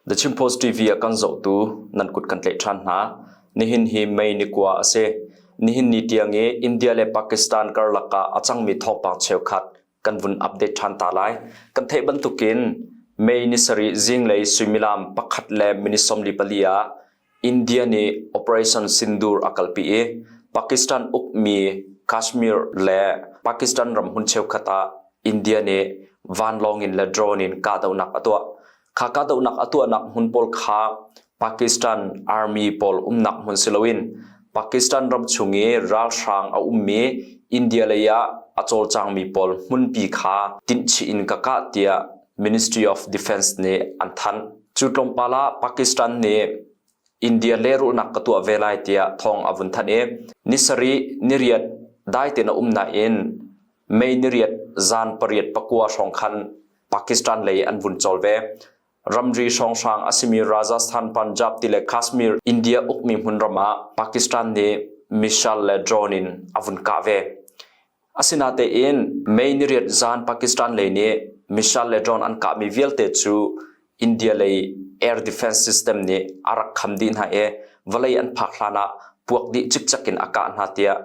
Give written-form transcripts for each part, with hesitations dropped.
The Chin Post TV a kan zohtu nan kut kan tlaih ṭhan hna. Nihin hi May ni kua a si. Nihin ni tiang i India le Pakistan karlak ah a cangmi thawngpang cheukhat kan vun update ṭhan ta lai. Kan theih bantukin May ni sarih zinglei suimilam pakhat le minute 44 ah India nih Operation Sindoor a kalpi i Pakistan ukmi Kashmir le Pakistan ram hmun cheukhat ah India nih vanlawng in le drone in kahdohnak a tuah. Kha kahdohnak a tuahnak hmun pawl kha Pakistan Army pawl umnak hmun si loin Pakistan ram chung i ralhrang a ummi India lei ah a cawlcangmi pawl hmunpi kha tinhchih in ka kah tiah Ministry of Defense nih an thanh. Cu tlawmpal ah Pakistan nih India lehrulhnak ka tuah ve lai tiah thawng a vun thanh i ni sarih niriat dai tein a um nain May niriat zan pariat pakua hrawng khan Pakistan lei an vun cawl ve. Ramri hrawnghrang a simi Rajasthan, Punjab ti le Kashmir India ukmi hmunram ah Pakistan nih missile le drone in a vun kah ve. Asinatein May niriat zan Pakistan lei nih missile le drone an kahmi vialte cu India lei air defense system nih a rak kham dih hna i vawlei an phak hlan ah puak dih cikcek in a kah hna tiah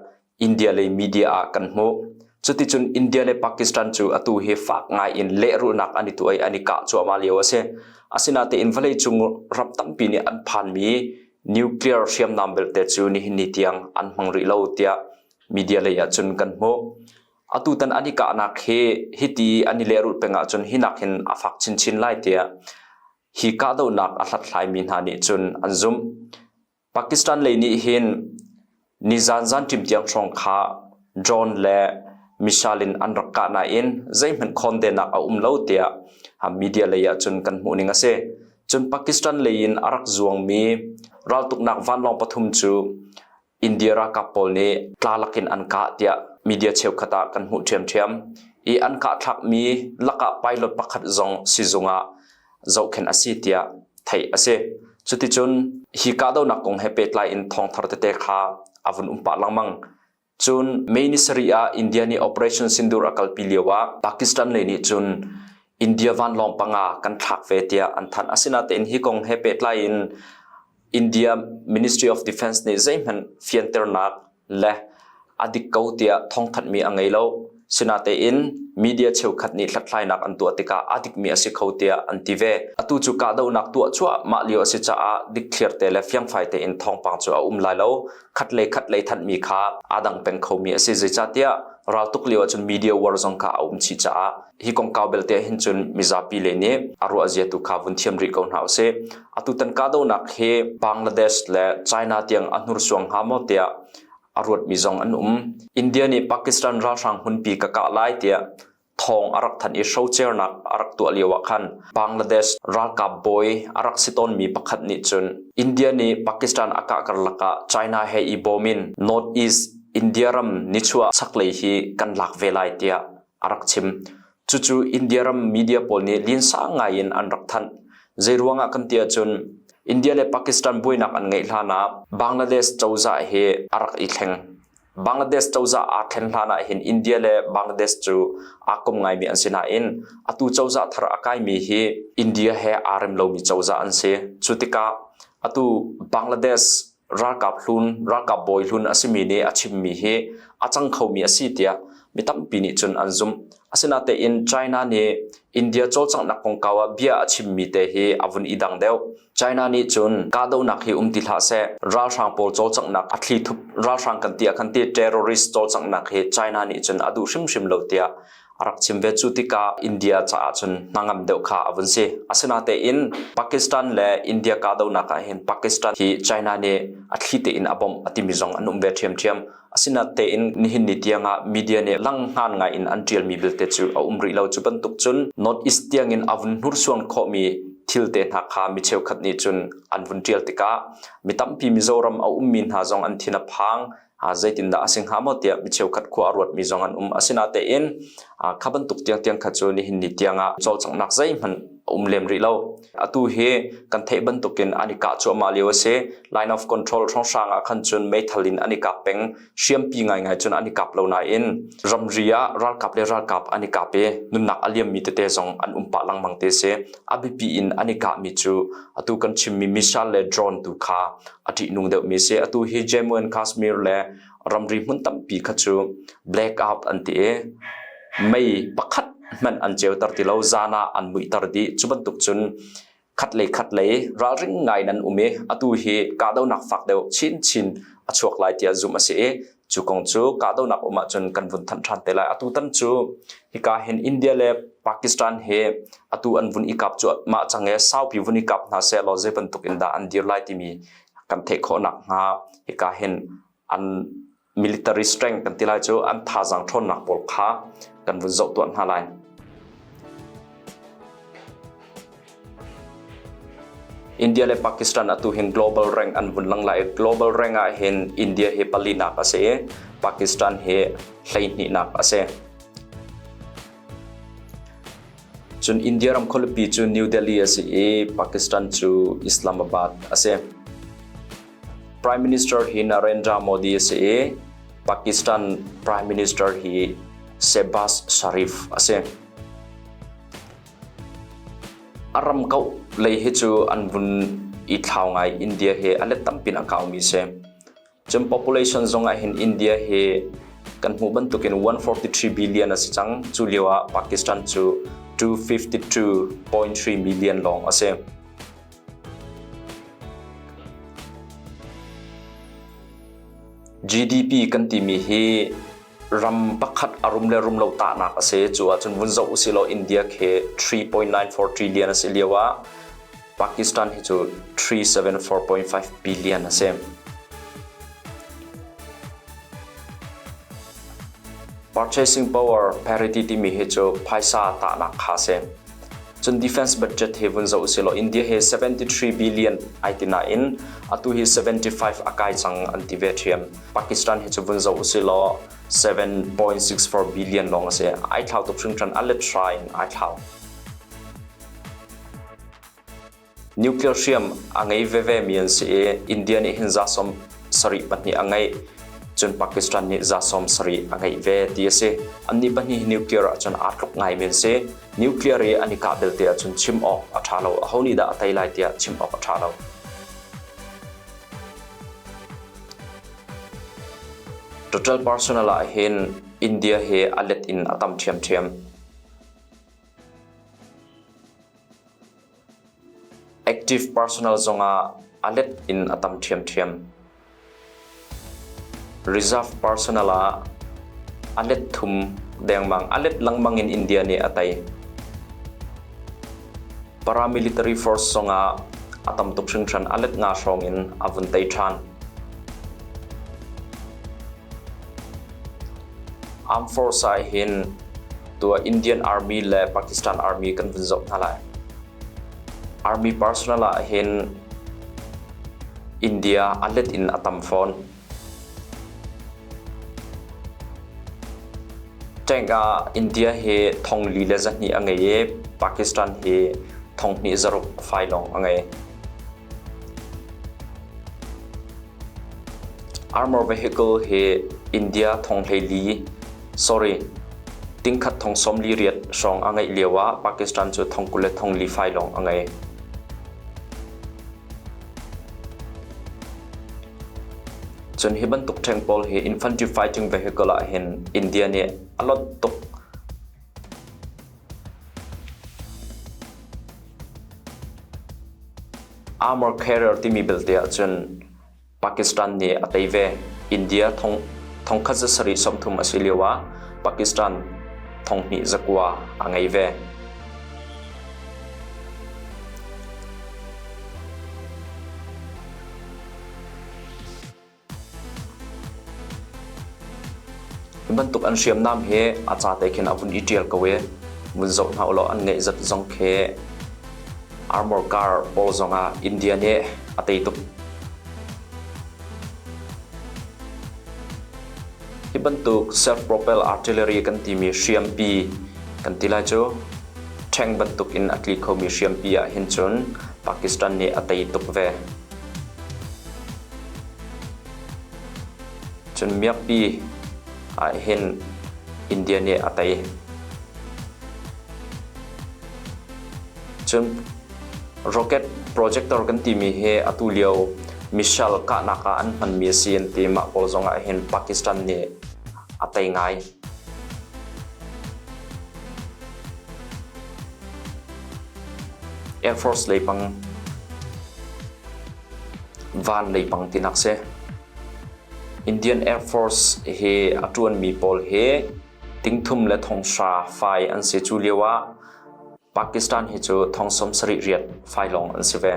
India lei media ah kan hmuh. Cuticun India le Pakistan cu atu hi fak ngai in lehrulhnak an i tuah i an i kah cuahmah lio a si. Asinatein vawleicung ram tampi nih an phanmi nuclear hriamnam belte cu nihin ni tiang an hmang rih lo tiah media lei ah cun kan hmuh. Atutan an i kahnak hi hiti an i lehrulh peng ahcun hi nak hin a fak chinchin lai tiah hi kahdohnak a hlathlaimi hna nih cun an zumh. Pakistan lei nih hin nizan zanṭim tiang hrawng kha drone le missile in an rak kah nain zeihmanh khawndenak a um lo tiah media lei ah cun kan hmuh ning a si. Cun Pakistan lei in a rak zuangmi raltuknak vanlawng pathum cu India ralkap pawl nih tla lakin an kah tiah media cheukhat ah kan hmuh ṭhiamṭhiam. I an kahthlakmi lakah pilot pakhat zong sizung ah zohkhenh a si tiah theih a si. Cuticun hi kahdohnak kong he pehtlai in thawngthar tete kha a vun um pah lengmang. Cun May ni sarih ah India nih Operation Sindoor a kalpi lio ah Pakistan lei nih cun India vanlawng panga kan thlak ve tiah an thanh. Asinain hi kong he pehtlai in India Ministry of Defense nih zeihmanh fianternak le a dik ko tiah thawngthanhmi a ngei lo. Sinatein media cheukhat nih hlathlainak an tuah tikah a dikmi a si kho tiah an ti ve. Atu cu kahdohnak tuah cuahmah lio a si caah dikthliar te le fiangfai tein thawngpang cu a um lai lo. Khat le khat lei thanhmi kha aa dang peng khomi a si. Zeicahtiah raltuk lio ahcun media war zong kha a um chih caah hi kongkau belte hin cun mizapi le nih a ruah zia tu kha vun thiam rih ko hna usih. Atutan kahdohnak hi Bangladesh le China tiang a hnursuang hnga maw tiah a ruatmi zong an um. India nih Pakistan ralhrang hmunpi ka kah lai tiah thawng a rak thanh i hrocernak a rak tuah lio ah khan Bangladesh ralkap bawi a rak si tawnmi pakhat nih cun India nih Pakistan a kah karlak ah China he i bawm in North East India ram nichuah chaklei hi kan lak ve lai tiah a rak chim. Cucu India ram media pawl nih linsa ngai in an rak thanh. Zeiruangah kan ti ahcun India le Pakistan buainak an ngeih hlan ah Bangladesh cozah hi a rak i thleng. Bangladesh cozah aa thlen hlan ah hin India le Bangladesh cu aa kom ngaimi an si nain atu cozah thar a kaimi hi India he aa rem lomi cozah an si. Cu tikah atu Bangladesh ralkap hlun, ralkap bawi hlun a simi nih a chimmi hi a cang khomi a si tiah mi tampi nih cun an zumh. Asinatein China nih India cawlcanghnak kongkau ah bia a chimmi te hi a vun i dang deuh. China nih cun kahdohnak hi um ti hlah seh, ralhrang pawl cawlcanghnak a thli thup ralhrang kan ti ah khan ti terrorist cawlcanghnak hi China nih cun a duh hrimhrim lo tiah a rak chim ve. Cu tikah India caah cun hnangam deuh kha a vun si. Asinatein Pakistan le India kahdohnak ah hin Pakistan hi China nih a thli tein a bawmh a timi zong an um ve ṭhiamṭhiam. Asinatein nihin ni tiangah media nih langhngan ngai in an ṭialmi belte cu a um rih lo. Cu bantuk cun North East tiangin a vun hnursuan khawhmi thil te hna kha mi cheukhat nih cun an vun ṭial tikah mi tampi Mizoram a ummi hna zong an thin a phang. Zeitindah a si hnga maw tiah mi cheukhat khua a ruatmi zong an um. Asinatein kha bantuk tiangtiang kha cu nihin ni tiangah cawlcanghnak zeihmanh a um lem rih lo. Atu hi kan theih bantukin an i kah cuahmah lio a si. Line of control hrawnghrang ah khan cun meithal in an i kap peng. Hriampi ngaingai cun an i kap lo nain ramri ah ralkap le ralkap an i kap i nunnak a liammi tete zong an um pah lengmang te si. A biapi in an i kahmi cu atu kan chimmi missile le drone tu kha a ṭihnung deuhmi si. Atu hi Jammu and Kashmir le ramri hmun tampi kha cu blackout an ti i mei pakhat hmanh an ceuter ti lo zan ah an muihter dih. Cu bantuk cun khatlei khatlei ralring ngai in an um i atu hi kahdohnak fak deuh chinchin a chuak lai tiah zumh a si i cu kong cu kahdohnak um ahcun kan vun thanh ṭhan te lai. Atu tan cu hika hin India le Pakistan he atu an vun i kap cuahmah cang i saupi vun i kap hna sehlaw zei bantuk in dah an dir lai timi kan theih khawh nakhnga hika hin an military strength kan ti lai cu an thazaang ṭhawnnak pawl kha kan vun zoh tuah hna lai. India le Pakistan atu hin global rank an vun lang lai. Global rank ah hin India hi palinak a si i Pakistan hi hleihnihnak a si. Cun India ram khualipi cu New Delhi a si i Pakistan cu Islamabad a si. Prime Minister hi Narendra Modi a si i Pakistan Prime Minister hi Shehbaz Sharif a si. A ram kauh lei hi cu an vun i thlau ngai. India hi a let tampin a kaumi si. Cun population zong ah hin India hi kan hmuh bantukin 143 billion a si cang. Cu lio ah Pakistan cu 252.3 million lawng a si. GDP kan timi hi ram pakhat a rum le rum lo tahnak a si. Cu ahcun vun zoh usih law India khi 3.94 trillion a si lio ah Pakistan hi cu 374.5 billion a si. Purchasing power parity timi hi cu phaisa tahnak kha a si. Cun defense budget hi vun zoh usilaw India hi 73 billion ai ti nain atu hi 75 a kai cang an ti ve ṭhiam. Pakistan hi cu vun zoh usilaw 7.64 billion lawng a si. Ai thlau tuk hringhran a let hra in ai thlau. Nuclear hriam a ngei veve mi an si i India nih hin za 74 a ngeih, cun Pakistan nih za 70 a ngeih ve ti a si. Annih pahnih hi nuclear ahcun aa tluk ngaimi an si. Nuclear i an i kah belte ahcun chim awk a ṭha lo. Aho nih dah a tei lai tiah chim awk a ṭha lo. Total personnel ah hin India hi a let in a tam ṭhiamṭhiam. Active personnel zongah a let in a tam ṭhiamṭhiam. Reserve personnel ah a let thum dengmang, a let lengmang in India nih a tei. Paramilitary force zongah a tam tuk hringhran, a let nga hrawng in a vun tei ṭhan. Armed force ah hin tua Indian Army le Pakistan Army kan vun zoh hna lai. Army personnel ah hin India a let in a tam fawn. Tank ah India hi thong li le zahnih a ngei i Pakistan hi thong hnih zaruk fai lawng a ngei. Armor vehicle hi India thong 14 sorry tingkhat thong 48 hrawng a ngeih lio ah Pakistan cu thong 20 le thong li fai lawng a ngei. Cun hi bantuk ṭheng pawl hi infantry fighting vehicle ah hin India nih a lonh tuk. Armor carrier timi belte ahcun Pakistan nih a tei ve. India thong thongkhat za sarih 30 a si lio ah Pakistan thonghnih zakua a ngei ve. Hi bantuk an hriamnam hi a ca te khin a vun i ṭial ko i vun zoh hna ulaw an ngeih zat zong khi armor car pawl zongah India nih a tei tuk. Hi bantuk self-propelled artillery kan timi hriampi kan ti lai cu. Ṭheng bantuk in a tli khomi hriampi ah hin cun Pakistan nih a tei tuk ve. Cun miakpi ah hin India nih a tei. Cun rocket projector kan timi hi atu lio missile kahnak ah an hmanmi a si an ti. Mah pawl zong ah hin Pakistan nih a tei ngai. Air Force leipang van leipang tinak si. Indian Air Force hi a ṭuanmi pawl hi tingthum le thonghra fai an si. Cu lio ah Pakistan hi cu thong 70 riat fai lawng an si ve.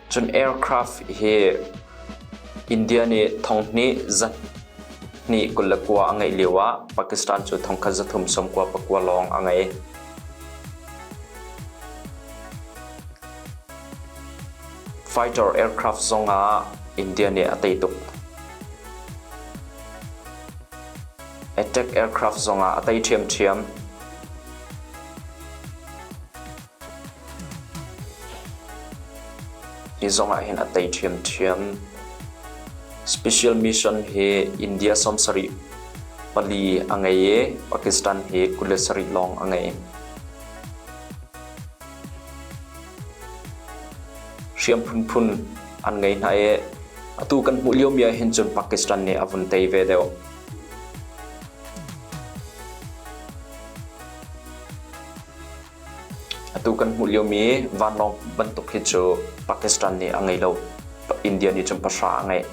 Cun aircraft hi India nih thonghnih zahnih 29 a ngeih lio ah Pakistan cu thongkhat zathum 99 lawng a ngei. Fighter aircraft zong ah India nih a tei tuk. Attack aircraft zong ah a tei ṭhiamṭhiam. Hi zong ah hin a tei ṭhiamṭhiam. Special mission hi India 74 a ngei i Pakistan hi 27 lawng a ngei. Hriam phunphun an ngei hna i atu kan hmuh liomi ah hin cun Pakistan nih a vun tei ve deuh. Atu kan hmuh liomi vanlawng bantuk hi cu Pakistan nih a ngei lo. India nih cun pahra a ngeih.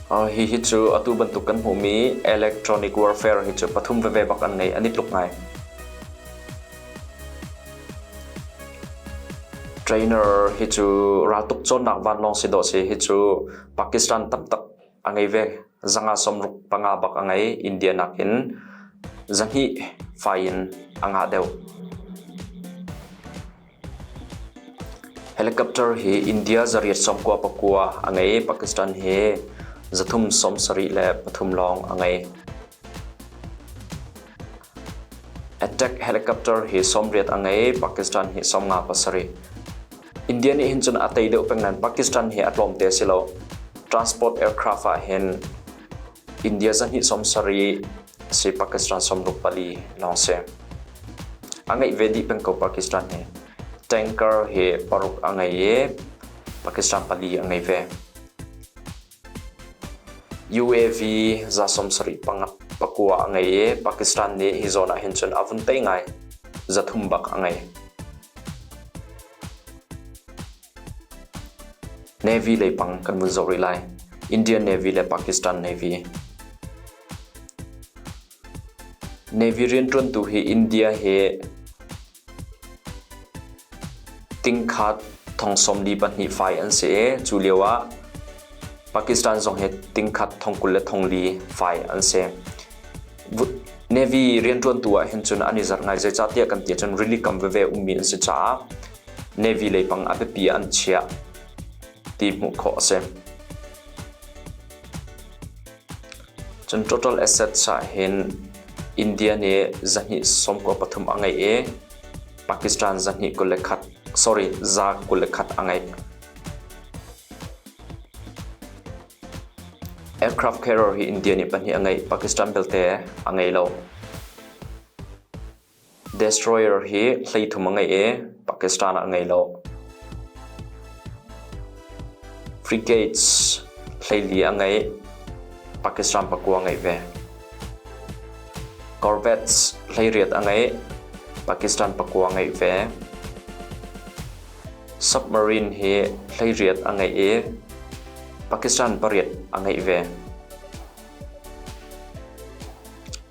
Hihi cu atu bantuk kan hmuhmi electronic warfare hi cu pathum veve bak an ngei, an i tluk ngai. Trainer hi cu raltuk cawnnak vanlawng si dawh si hi cu Pakistan taktak a ngei ve. Zanga sawmruk panga bak a ngei. India nakin zahnih fai in a ngah deuh. Helicopter hi India zariat 99 a ngei. Pakistan hi 373 lawng a ngei. Attack helicopter hi 80 a ngei. Pakistan hi 57. India nih hin cun a tei deuh peng nain Pakistan hi a tlawmte a si lo. Transport aircraft ah hin India 270 si Pakistan 64 lawng si. A ngeih ve dih peng ko Pakistan hi. Tanker hi paruk a ngei i Pakistan pali a ngei ve. UAV 79 a ngei i Pakistan nih hi zawn ah hin cun a vun tei ngai. 300 bak a ngei. Navy leipang kan vun zoh rih lai. Indian Navy le Pakistan Navy. Navy rianṭuantu hi India hi tingkhat thong 42 fai an si i cu lio ah Pakistan zong hi tingkhat thong 20 le thong li fai an si. Navy rianṭuantu ah hin cun an i zarh ngai zeicahtiah kan ti ahcun rili kam veve ummi an si caah Navy leipang a biapi ah an chiah ti hmuh khawh a si. Cun total assets ah hin India nih 293 a ngeih i Pakistan 221 sorry 121 a ngeih. Aircraft carrier hi India nih pahnih a ngeih, Pakistan belte a ngei lo. Destroyer hi 13 a ngeih i Pakistan ah a ngei lo. Frigates 14 a ngeih, Pakistan pakua a ngeih ve. Corvettes 18 a ngeih, Pakistan pakua a ngeih ve. Submarine hi 18 a ngeih i Pakistan pariat a ngeih ve.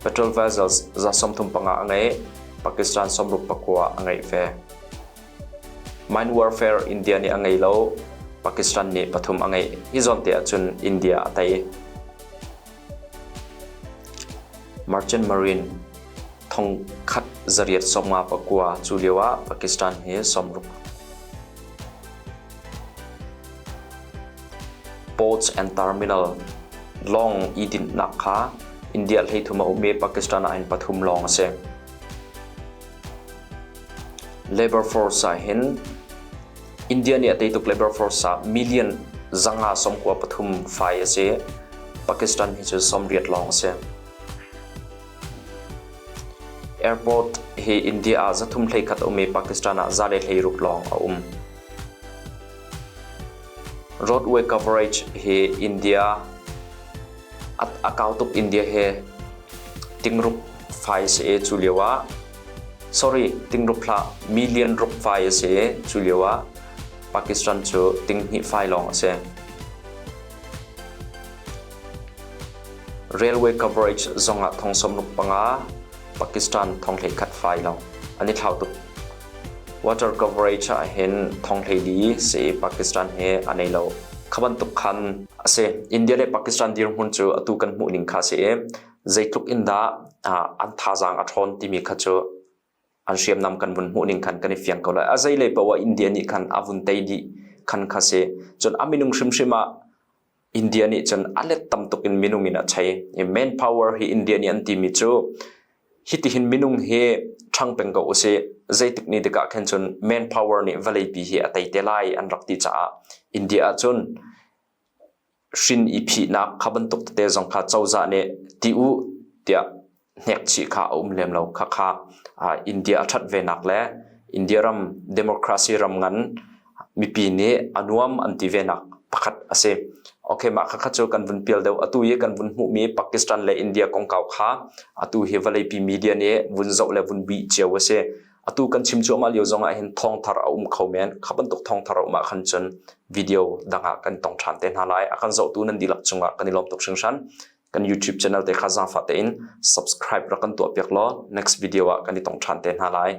Patrol vessels 35 a ngeih, Pakistan 69 a ngeih ve. Mine warfare India nih a ngei lo, Pakistan nih pathum a ngeih. Hi zawn te ahcun India a tei. Merchant Marine 1859 cu lio ah Pakistan hi 60. Ports and Terminal lawng i dinhnak kha India 13 a um i Pakistan ah hin pathum lawng a si. Labor force ah hin India nih a tei tuk labor force ah million 593 fai a si. Pakistan hi cu 80 lawng a si. Airport hi India ah 331 a um i Pakistan ah 116 lawng a um. Roadway coverage hi India a kau tuk India he tingruk fai a si i cu lio ah sorry tingruk hlah million ruk fai a si i cu lio ah Pakistan cu tinghnih fai lawng a si. Railway coverage zongah thong 65 Pakistan thong 11 fai lawng an i thlau tuk. Water coverage ah hin thong 14 si Pakistan he a nei lo. Kha bantuk khan a si. India le Pakistan dirhmun cu atu kan hmuh ning kha si i zeitluk in dah an thazaang a ṭhawn timi kha cu an hriamnam kan vun hmuh ning khan kan i fiang ko lai. A zeilei paoh ah India nih khan a vun tei dih khan kha si. Cun a minung hrimhrim ah India nih cun a let tam tuk in minung in a chei. Manpower hi India nih an timi cu hitihin minung hi ṭhang peng ko usih. Zeitik ni tikah khan cun manpower nih vawleipi hi a tei te lai an rak ti caah India ah cun hrin i phihnak kha bantuk tete zong kha cozah nih ti u tiah hnekchih kha a um lem lo. Khakha India a ṭhat venak le India ram democracy ram ngan mipi nih a nuam an ti venak pakhat a si. Okay, mah khakha cu kan vun pial deuh. Atu i kan vun hmuhmi Pakistan le India kongkau kha atu hi vawleipi media nih vun zoh le vun bih cio a si. Atu kan chim cuahmah lio zong ah hin thawngthar a um kho men. Kha bantuk thawngthar a um ah khan cun video dang ah kan tong ṭhan te hna lai. A kan zohtu nan dihlak cungah kan i lawm tuk hringhran. Kan YouTube channel te kha zaangfah tein subscribe rak kan tuah piak law next video ah kan i tong ṭhan te hna lai.